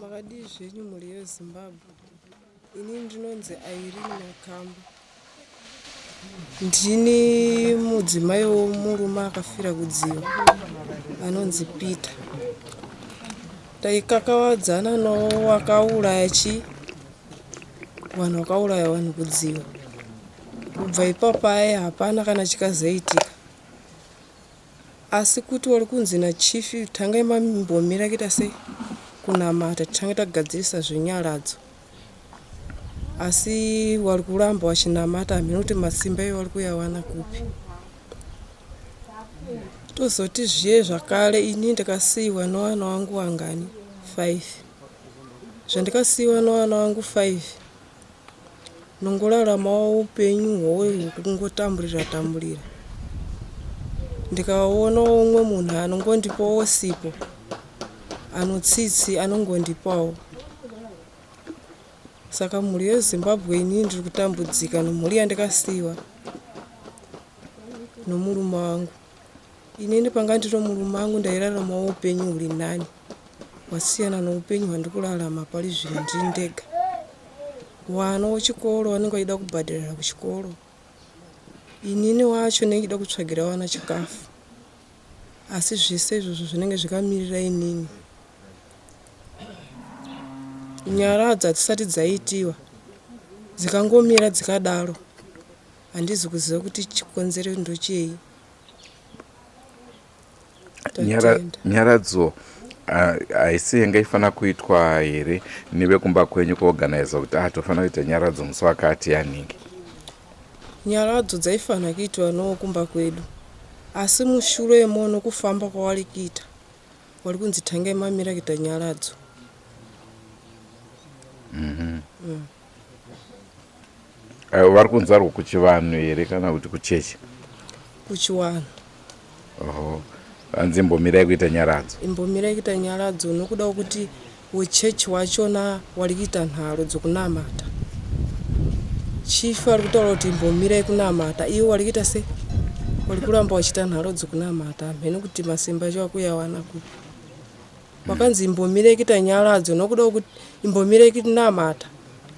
Makadii zvenyu mhuri yeZimbabwe? Ini ndinonzi Irene Makamba. Ndini mudzimai womurume akafira kudziva anonzi Peter. Taikakavadzana nowakauraya chi vanhu vakauraya vanhu kudziva. Kubva ipapaye hapana kana chikazoitika. Asi kuti wari kunzi nachief tangai mambomira kuita sei kunamata titange tagadzirisa zvenyaradzo asi wari kuramba wachinamata hameno kuti masimba iwo wari kuyawana kupi tozoti zviye zvakare ini ndakasiiwa nevana vangu vangani 5 zvandikasiiwa nevana vangu 5 Ndongoraramawo upenyu hwekungotamburira tamburira. Ndikaonawo umwe munhu anongondipawo sipo anotsitsi anongondipawo. Saka mhuri yeZimbabwe inini ndiri kutambudzika nemhuri yandikasiiwa nomurume wangu. Inini panga ndiri murume wangu ndairaramawo upenyu huri nani hwasiyana noupenyu hwandiri kurarama pari zvino ndiri ndega. Vana wechikoro vanenge vachida kubhadharira kuchikoro. Inini wacho ndinenge ndichida kutsvagira vana chikafu asi zvese izvozvo zvinenge zvakamirira inini. Nyaradzo hadzisati dzaitiwa dzikangomira dzikadaro handizi kuziva kuti chikonzero ndochei. Nyaradzo haisi yanga ifanira kuitwa here nevekumba kwenyu kuorganiza kuti ah tofanira kuita nyaradzo musi wakati yanhingi? Nyaradzo dzaifanira kuitwa nokumba kwedu asi mushure imo nokufamba kwawari kuita wari kunzi tangai mamira kuita nyaradzo. Vari kunzarwo kuchivanhu here kana kuti kuchechi? Kuchivanhu. Oho. Hanzi imbomirai kuita nyaradzo. Imbomirai kuita nyaradzo nokuda kwekuti wechechi wachona wari kuita nharo dzokunamata. Chief ari kutaura kuti imbomirai kunamata iwo wari kuita sei? Wari kuramba wachiita nharo dzokunamata hamheno kuti masimba acho akuyawana kupi. Wakanzi imbomirai kuita nyaradzo nokuda kwekuti imbomirai kunamata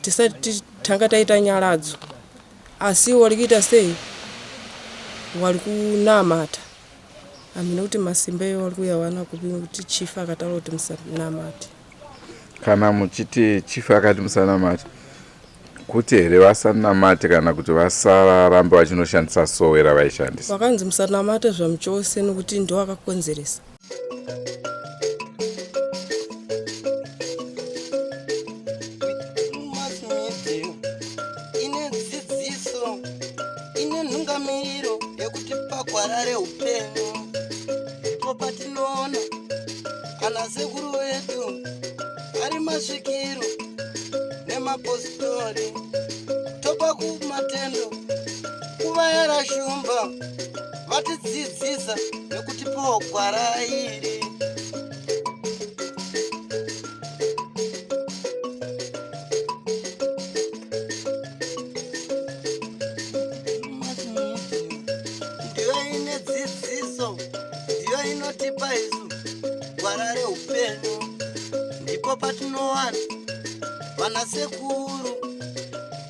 tisati tanga taita nyaradzo asi wari kuita sei wari kunamata hameno kuti masimba iwo wari kuyawana kupi nekuti chief akataura kuti musanamate. Kana muchiti chief akati musanamate kuti here vasanamate kana kuti vasarambe vachinoshandisa sowe ravaishandisa? Wakanzi musanamate zvamuchose nekuti ndiwo akakonzeresa. Ine dzidziso ine nhungamiro yekutipa gwara reupenyu ndipo patinoona ana sekuru vedu ari masvikiro nemapositori topa kumatendo kuvayera shumba vatidzidzisa nekutipawo gwara iri. Ndiyo ine dzidziso, ndiyo inotipa isu gwara reupenyu. Ndipo patinowana vanasekuru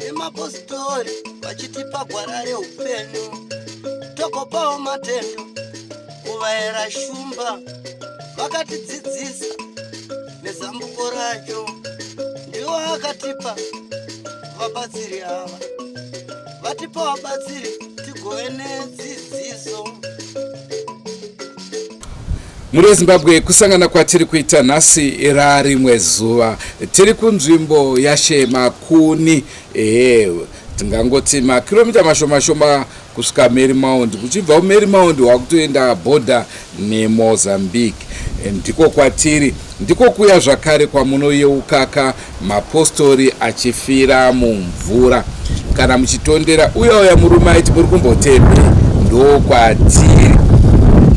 nemapositori vachitipa gwara reupenyu togopawo matendo kuvaera shumba vakatidzidzisa nezambuko racho ndiwo akatipa vabatsiri ava vatipa vabatsiri tigove nedzidziso. Mhuri yeZimbabwe, kusangana kwatiri kuita nhasi rarimwe zuva. Tiri kunzvimbo yaShe Makuni, ehe, tingangoti makiromita mashoma shoma kusvika Mary Mount. Kuchibva kuMary Mount wakutoenda bhodha neMozambique. Ndiko kwatiri, ndiko kuya zvakare kwamunoyeukaka mapostori achifira mumvura. Kana muchitondera uya uya murume aiti muri kumbotembe, ndokwatiri.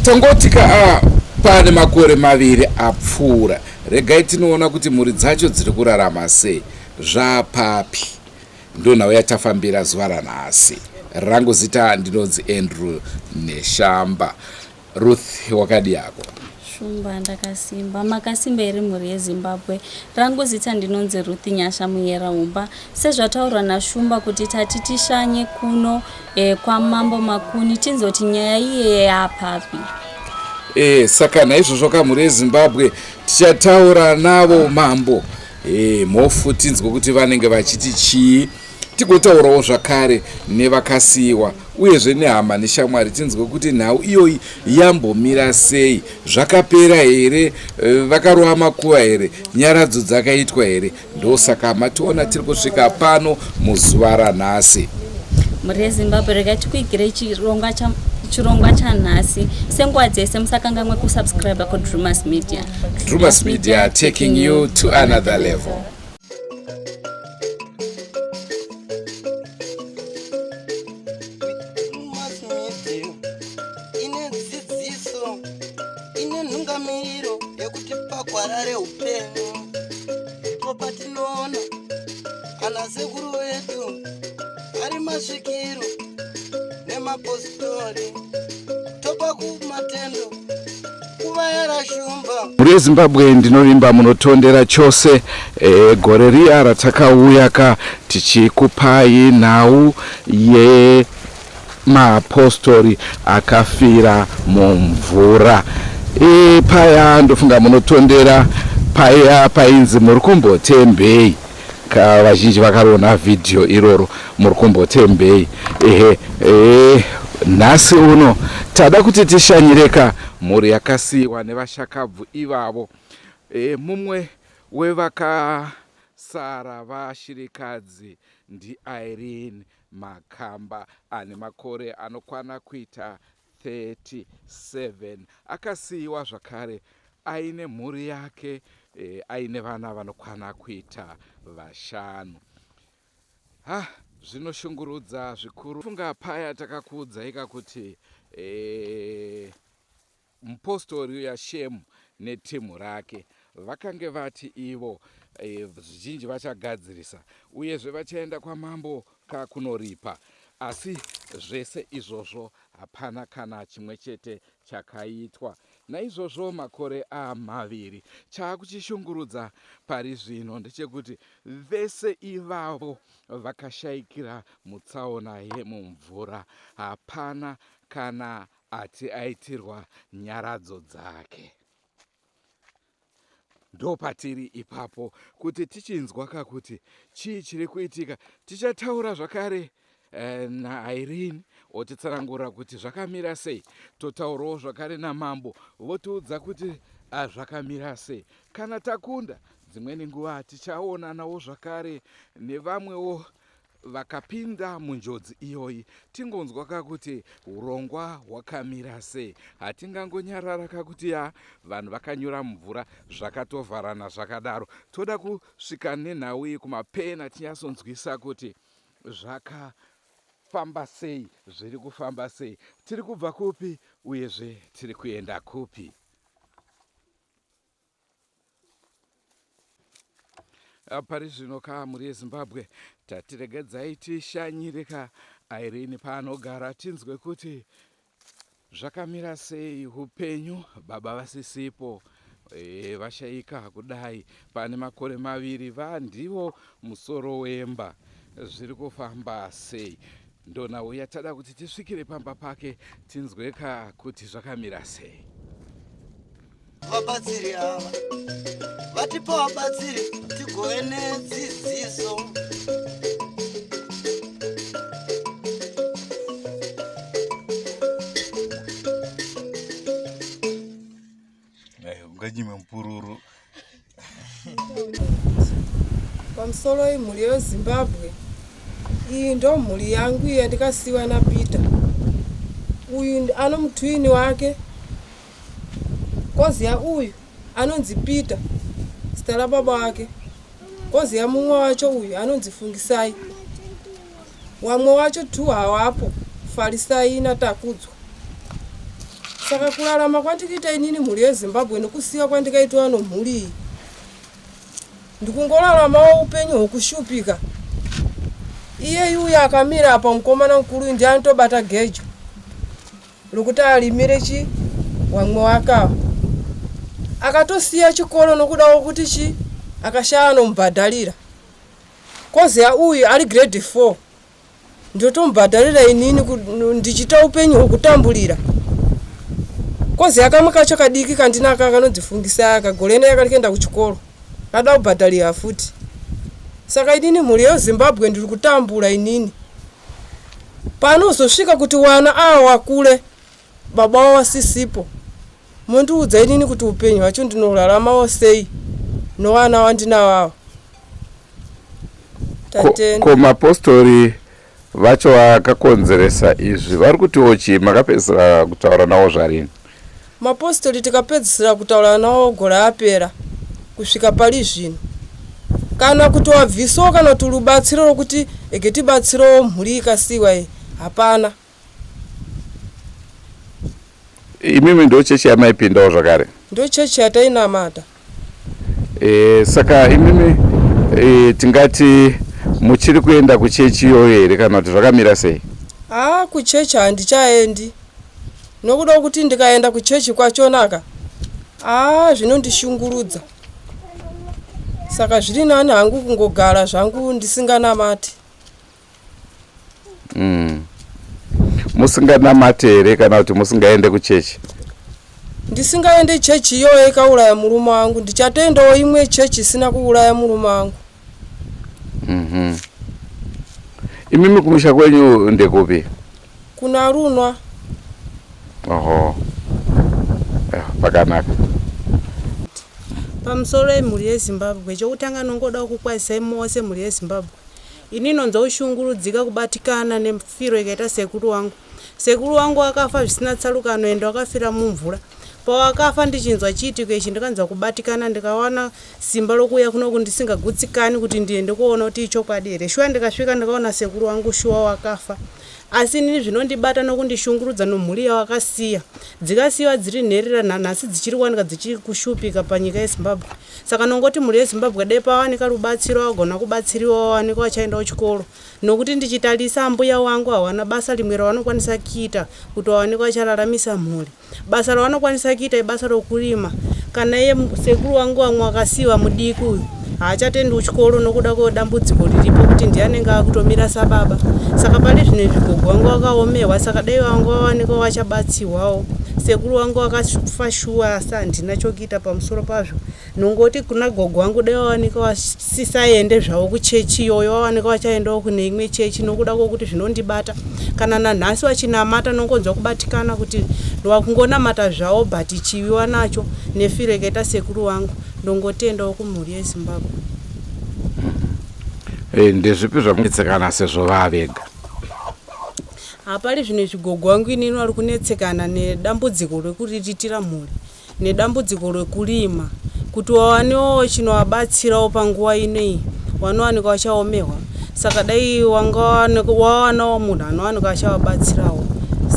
Tangoti ka ah, pane makore maviri apfuura. Regai tinoona kuti mhuri dzacho dziri kurarama sei, zvapapi. Ndonhau yatafambira zuva ranhasi. Rangu zita ndinonzi Andrew Neshamba. Ruth wakadii hako? Shumba ndakasimba. Makasimba here mhuri yeZimbabwe? Rangu zita ndinonzi Ruth Nyasha Muyera Humba. Sezvataurwa naShumba kuti tati tishanye kuno eh, kwaMambo Makuni tinzoti nyaya iye yapapi. E, saka naizvozvo ka mhuri yeZimbabwe tichataura navo mambo e, mhofu tinzwe kuti vanenge vachiti chii Tigotaurawo zvakare nevakasiiwa uyezve nehama neshamwari tinzwe kuti nhau iyoyi yambomira sei, zvakapera here, eh, vakarova makuva here, nyaradzo dzakaitwa here. Ndosaka mationa tiri kusvika pano muzuva ranhasi. Mhuri yeZimbabwe regai tikuigirei chirongwa cha chirongwa chanhasi senguva dzese musakanganwe kusubscribe kudrumas media. Drumas Media taking you to another level. Ine dzidziso ine nhungamiriro yekutipa gwara reupenyu ndipo patinoona ana sekuru vedu ari masvikiro nemapositori topa kumatendo Mhuri yeZimbabwe ndinovimba munotondera chose e, gore riya ratakauya ka tichikupai nhau yemapostori akafira mumvura e, paya ndofunga munotondera paya painzi muri kumbotembei ka vazhinji vakariona vhidhiyo iroro muri kumbotembei ehe e, nhasi uno tada kuti tishanyireka mhuri yakasiyiwa nevashakabvu ivavo e, mumwe wevakasara vashirikadzi ndiIrene Makamba ane makore anokwana kuita 37 akasiyiwa zvakare aine mhuri yake e, aine vana vanokwana kuita vashanu. Ha, zvinoshungurudza zvikuru. Funga paya takakuudzaika kuti e, mupostori uya Shemu netimu rake vakange vati ivo e, zvizhinji vachagadzirisa uyezve vachaenda kwamambo kakunoripa asi zvese izvozvo hapana kana chimwe chete chakaitwa. Naizvozvo makore amaviri chaakuchishungurudza pari zvino ndechekuti vese ivavo vakashaikira mutsaona yemumvura hapana kana ati aitirwa nyaradzo dzake. Ndopatiri ipapo kuti tichinzwa ka kuti chii chiri kuitika. Tichataura zvakare eh, naIrene otitsanangurira kuti zvakamira sei. Totaurawo zvakare namambo votiudza kuti ah, zvakamira sei. Kana takunda dzimweni nguva tichaonanawo zvakare nevamwewo Vakapinda munjodzi iyoyi tingonzwa ka kuti hurongwa hwakamira sei. Hatingangonyarara ka kuti ya vanhu vakanyura mumvura zvakatovharana zvakadaro. Toda kusvika nenhau iyi kumapena tinyatsonzwisa kuti zvakafamba sei, zviri kufamba sei, tiri kubva kupi uyezve tiri kuenda kupi. Ah, pari zvino ka mhuri yezimbabwe tatiregedzai tishanyire ka irene paanogara tinzwe kuti zvakamira sei upenyu baba vasisipo e, vashaika kudai pane makore maviri vandivo musoro wemba zviri kufamba sei Ndonhau yatada kuti tisvikire pamba pake tinzwe ka kuti zvakamira sei. Vabatsiri ava vatipa vabatsiri tigove nedzidziso. Unganyime mupururu. Pamusoro imhuri yeZimbabwe. Iyi ndo mhuri yangu iyi yandikasiiwa naPeter. Uyu ano mutwini wake. Koziya uyu anonzi Peter zita rababa wake. Koziya mumwe wacho uyu anonzi Fungisai. Wamwe wacho two hawapo, Farisai naTakudzwa. Saka kurarama kwandikuita inini mhuri yeZimbabwe nekusiya kwandikaitwa nomhuri iyi ndikungoraramawo upenyu hwokushupika. Iyeyu uyo akamira apa mukomana mukuru uyu ndiye anotobata gejo rokuti arimire chi wamwe wake ava. Akatosiya chikoro nokudawo kuti chi akashaya anomubhadharira. Koziya uyu ari grade 4 ndotomubhadharira inini ndichiita upenyu hwekutambulira. Koziya kamwe kacho kadiki kandinaka kanonzifungisa aka gore ino yakari kuenda kuchikoro kada kubhadharira futi. Saka inini mhuri yeZimbabwe ndiri kutambura inini. Panozosvika kuti wana awa wakule baba wavo wasisipo mondiudza inini kuti upenyu hwacho ndinoraramawo sei nowana wandinawo awa. Tatenda. Ko mapostori vacho vakakonzeresa izvi vari kutiwo chii? Makapedzisira kutaura navo zvarini? Mapostori tikapedzisira kutaura nawo gore apera kusvika pari zvino kana kuti wabvisawo kana kuti rubatsiro rwokuti ege tibatsirewo mhuri ikasiyiwa iyi hapana. Imimi ndo chechi yamaipindawo zvakare? Ndo chechi yatainamata. Saka imimi tingati muchiri kuenda kuchechi iyoyo here kana kuti zvakamira sei? Haa, kuchechi handichaendi nokuda kuti ndikaenda kuchechi kwachonaka haa zvinondishungurudza, saka zviri nani hangu kungogara zvangu ndisinganamati. Musinganamati here kana kuti musingaende kuchechi? Ndisingaende chechi iyoyo ikauraya murume wangu, ndichatoendawo imwe chechi isina kuuraya murume wangu. Imimi kumusha kwenyu ndekupi? Kuna Runwa. Oho, pakanaka. Pamusoro yemhuri yeZimbabwe, chokutanga nongoda kukwazisai mose mhuri yeZimbabwe. Ini nonzwa kushungurudzika, kubatikana nefiro ikaita sekuru wangu. Sekuru wangu akafa zvisina tsarukano, ende wakafira mumvura. Pawakafa ndichinzwa chiitiko ichi ndikanzwa kubatikana, ndikawana simba rokuuya kunoku ndisingagutsikani kuti ndiende kuona kuti ichokwadi here. Shuwa ndikasvika ndikaona sekuru wangu shuwa wakafa, asi inini zvinondibata nokundishungurudza nomhuri yawakasiya. Dzikasiyiwa dziri nherera, nanhasi dzichiri kuwanika dzichiri kushupika panyika yeZimbabwe. Saka nongoti mhuri yeZimbabwe, dai pawanika rubatsiro, wagona kubatsiriwa, wawanika wachaendawo chikoro, nokuti ndichitarisa ambuya wangu hawana basa rimwe ravanokwanisa kuita kuti wawanikwa vachararamisa mhuri. Basa ravanokwanisa kuita ibasa rokurima. Kana iye sekuru wangu vamwe wakasiyiwa mudiki uyu haachatendi kuchikoro nokuda kwedambudziko riripo kuti ndiye anenge akutomira sababa. Saka pari zvino izvi gogo wangu wakaomerwa, saka dai vangu vawanikwa vachabatsirwawo. Sekuru wangu wakafa shuwa, asi handina chokuita pamusoro pazvo. Nongoti kuna gogo wangu dai vawanikwa vasisaende zvavo kuchechi iyoyo, vawanikwa vachaendawo kune imwe chechi, nokuda kwokuti zvinondibata. Kana nanhasi vachinamata nongonzwa kubatikana kuti wakungonamata zvavo, but chivi wanacho nefiro ikaita sekuru wangu. Ndongotendawo kumhuri yeZimbabwe. Ndezvipi zvamunetsekana sezvo vavega? Hapari zvino izvi gogo wangu inini vari kunetsekana nedambudziko rekuriritira mhuri nedambudziko rekurima, kuti wawanewo chinovabatsirawo panguva inoyi wanowanikwa vachaomerwa. Saka dai wanga wawanawo munhu anowanikwa achavabatsirawo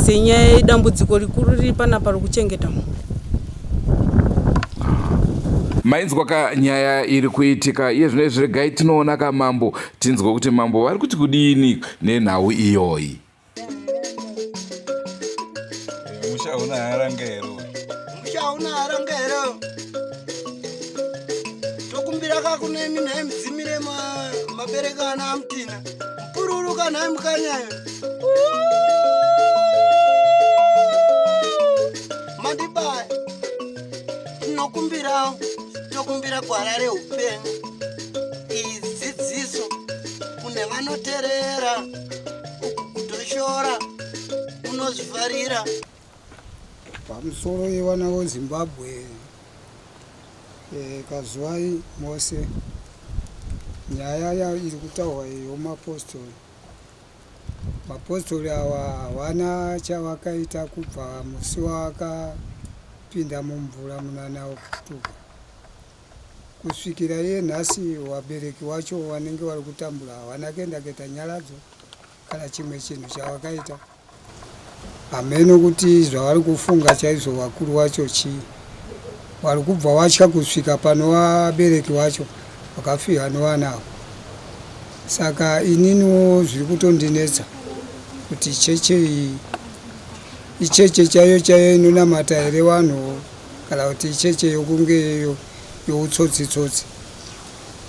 senyaya yedambudziko rikuru riri panapa rokuchengeta mhuri. Mainzwa ka nyaya iri kuitika iye zvino izvi. Regai tinoona ka mambo, tinzwe kuti mambo vari kuti kudini nenhau iyoyi. Musha una haranga here? Musha una haranga here? Tokumbira kakunemi nhai mudzimire mabereka ana amutina mupururu kanhai mukanyayo mandibaya. Tinokumbirawo, tokumbira gwara reupenyu, iyi dzidziso kune vanoterera, uku kutoshora unozvifarira. Pamusoro yevana veZimbabwe, kazwai mose. Nyaya iri kutaurwa iyo, mapostori, mapostori awa havana chavakaita kubva musi wavakapinda mumvura munana October kusvikira iye nhasi. Vabereki wacho vanenge vari kutambura havana kuenda kuita nyaradzo kana chimwe chinhu chavakaita. Hameno kuti zvavari kufunga chaizvo vakuru vacho chii. Vari kubva vatya kusvika pano vabereki vacho vakafiwa nevana ava. Saka ininiwo zviri kutondinetsa kuti cheche iyi icheche chaiyo chaiyo inonamata here vanhu? Kana kuti icheche yokunge youtsotsi-tsotsi.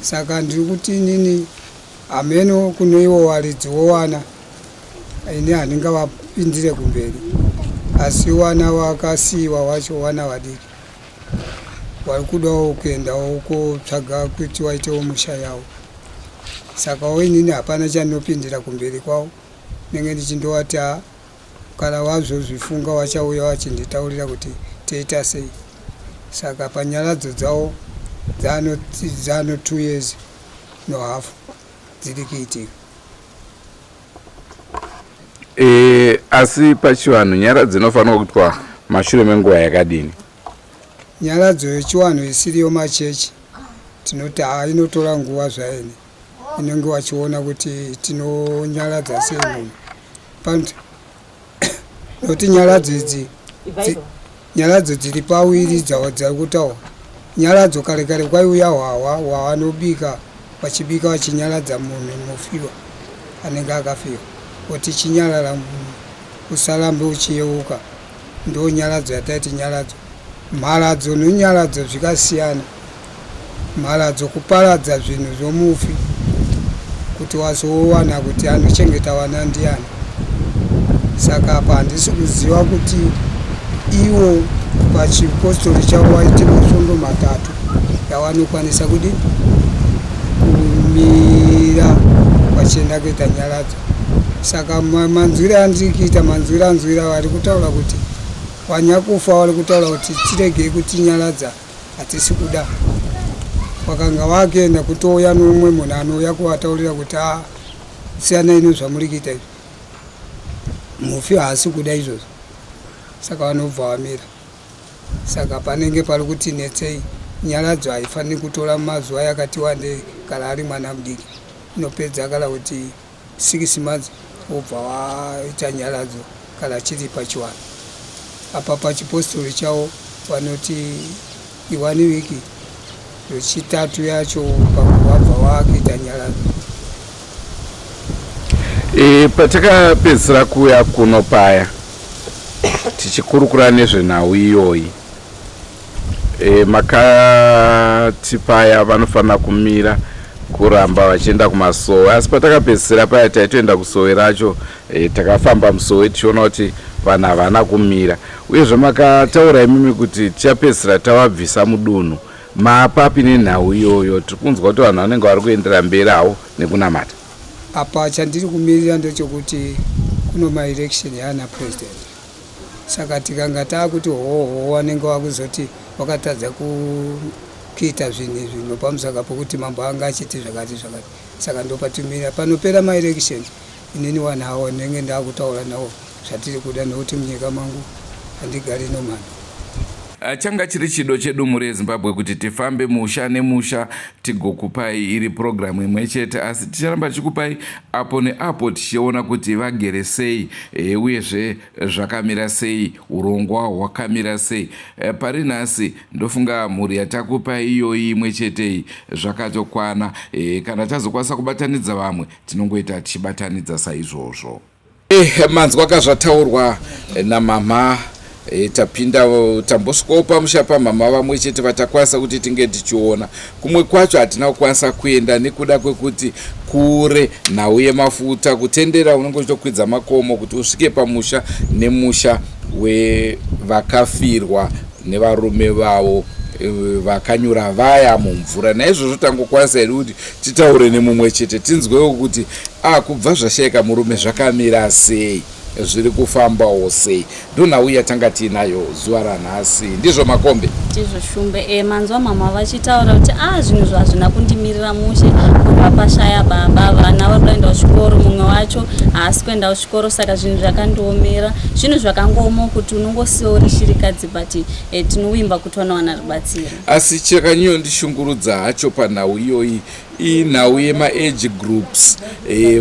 Saka ndiri kuti inini hameno kune ivo varidzi vowana, ini handingavapindire kumberi, asi wana wakasiyiwa wacho wana vadiki vari kudawo kuendawo kotsvaga kuti waitewo musha yavo. Sakawo inini hapana chandinopindira kumberi kwavo, ndinenge ndichindovati ha kana vazozvifunga vachauya vachinditaurira kuti toita sei. Saka panyaradzo dzavo dzano dzano 2 years nohafu dziri kuitika. E, asi pachivanhu nyaradzo inofanirwa kuitwa mashure menguva yakadini? Nyaradzo yechivanhu isiri yomachechi tinoti haa inotora nguva zvaene, inenge wachiona kuti tinonyaradza sei munhu panoti nokuti nyaradzo idzi nyaradzo dziri pawiri dzari kutaura nyaradzo. Kare kare kwaiuya hwahwa hwavanobika, vachibika vachinyaradza munhu mufiwa anenge akafiwa, kuti chinyarara, usarambe uchiyeuka. Ndo nyaradzo yataiti nyaradzo. Mharadzo nenyaradzo zvikasiyana. Mharadzo kuparadza zvinhu zvomufi kuti wazowana kuti anochengeta vana ndiani. Saka apa handisi kuziva kuti ivo pachipostori chavo vaiti masvondo 3 yavanokwanisa kudi kumira vachienda kuita nyaradzo. Saka manzwire andiri kuita, manzwire anzwira vari kutaura kuti vanyakufa vari kutaura kuti tiregei kutinyaradza, hatisi kuda. Vakanga vakuenda kutouya nomumwe munhu anouya kuvataurira kuti a siyanai nezvamuri kuita izvi, mufi haasi kuda izvozvo. Saka vanobva vamira. Saka panenge pari kuti netsei. Nyaradzo haifaniri kutora mazuva yakati wandei. Kana ari mwana mudiki inopedza kana kuti 6 months, wobva waita nyaradzo kana chiri pachivanhu. Apa pachipostori chavo vanoti iwani wiki yechitatu yacho pamwe wabva wakuita nyaradzo. E, patakapedzisira kuuya kuno paya tichikurukura nezvenhau iyoyi, makati paya vanofanira kumira kuramba vachienda kumasowe. Asi patakapedzisira paya taitoenda kusowe racho, takafamba musowe tichiona kuti vanhu havana kumira. Uyezve makataura imimi kuti tichapedzisira tavabvisa mudunhu. Maapapi nenhau iyoyo? Tiri kunzwa kuti vanhu vanenge vari kuendera mberi havo nekunamata. Apa chandiri kumirira ndechekuti kuno maelection yaana president. Saka tikanga taakuti hoho, vanenge vakuzoti wakatadza kuita zvinhu izvi nopamusaka pokuti mambo anga achiti zvakati zvakati. Saka ndopatimira panopera maelection, inini vanhu avo ndinenge ndakutaura navo zvatiri kuda, nokuti munyika mangu handigari nomhando. Changa chiri chido chedu, mhuri yeZimbabwe, kuti tifambe musha nemusha tigokupai iri purogiramu imwe chete, asi ticharamba tichikupai apo neapo tichiona kuti vagere sei, uyezve zvakamira sei, urongwa hwakamira sei. Pari nhasi ndofunga mhuri yatakupai iyoyi imwe chete iyi zvakatokwana. Kana tazokwanisa kubatanidza vamwe, tinongoita tichibatanidza saizvozvo. Manzwa kazvataurwa namama. Tapinda, tambosvikawo pamusha pamama vamwe chete vatakwanisa kuti tinge tichiona. Kumwe kwacho hatina kukwanisa kuenda nekuda kwekuti kure, nhau yemafuta, kutendera unenge uchitokwidza makomo kuti usvike pamusha nemusha wevakafirwa nevarume vavo, vakanyura vaya mumvura. Naizvozvo tangokwanisa hedu kuti titaure nemumwe chete, tinzwewo kuti a kubva zvashayika murume zvakamira sei, zviri kufambawo sei. Ndonhau yatanga tiinayo zuva ranhasi. Ndizvo, Makombe? Ndizvo, Shumbe. Manzwa mama vachitaura kuti a zvinhu zvazvina kundimirira mushe kubva pashaya baba. Vana vari kuenda kuchikoro, mumwe wacho haasi kuenda kuchikoro, saka zvinhu zvakandiomera. Zvinhu zvakangooma kuti unongosiwa uri shirikadzi, but tinovimba kuti vanowana rubatsiro. Asi chakanyanyondishungurudza hacho panhau iyoyi inhau yemaage groups.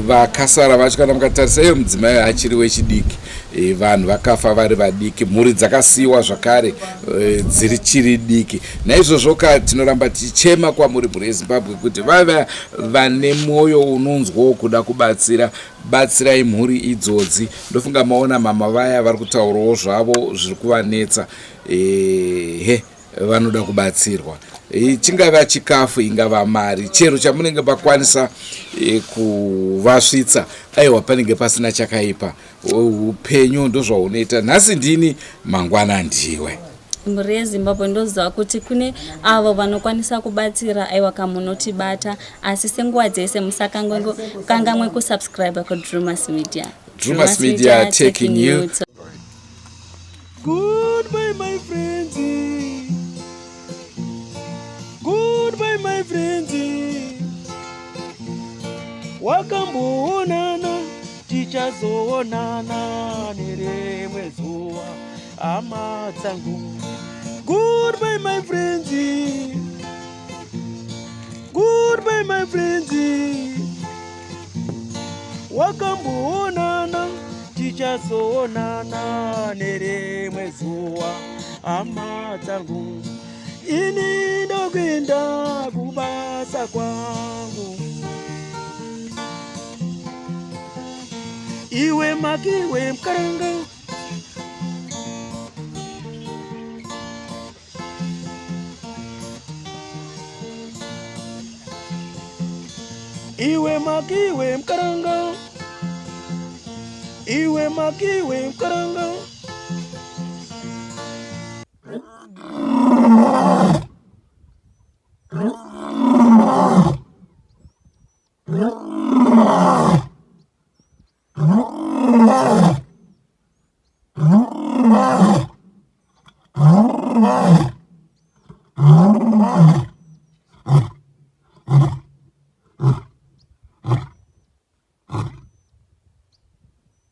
Vakasara vacho, kana mukatarisa, iyo mudzimai achiri wechidiki. E, vanhu vakafa vari vadiki, mhuri dzakasiyiwa zvakare e, dziri chiri diki. Naizvozvo ka tinoramba tichichema kwamuri mhuri yeZimbabwe kuti vava vane mwoyo unonzwawo kuda kubatsira, batsirai mhuri idzodzi. Ndofunga maona mama vaya vari kutaurawo zvavo zviri kuvanetsa. Ehe, vanoda kubatsirwa, chingava chikafu, ingava mari, chero chamunenge makwanisa kuvasvitsa, aiwa panenge pasina chakaipa. Upenyu ndozvahunoita, nhasi ndini, mangwana ndiwe. Mhuri yeZimbabwe, ndoziva kuti kune avo vanokwanisa kubatsira, aiwa kamunotibata, asi senguva dzese musakangamwe kusubscribe kuDrumas Media. Drumas Media, taking you to Goodbye, my friends. Goodbye, my friends. Wakamboonana, tichazoonana nerimwe zuva, hama dzangu. Goodbye, my friends. Goodbye, my friends. Wakamboonana, tichazoonana nerimwe zuva, hama dzangu. Ini ndokuenda kubasa kwangu. Iwe makiwe mukaranga. Iwe makiwe mukaranga. Iwe makiwe mukaranga.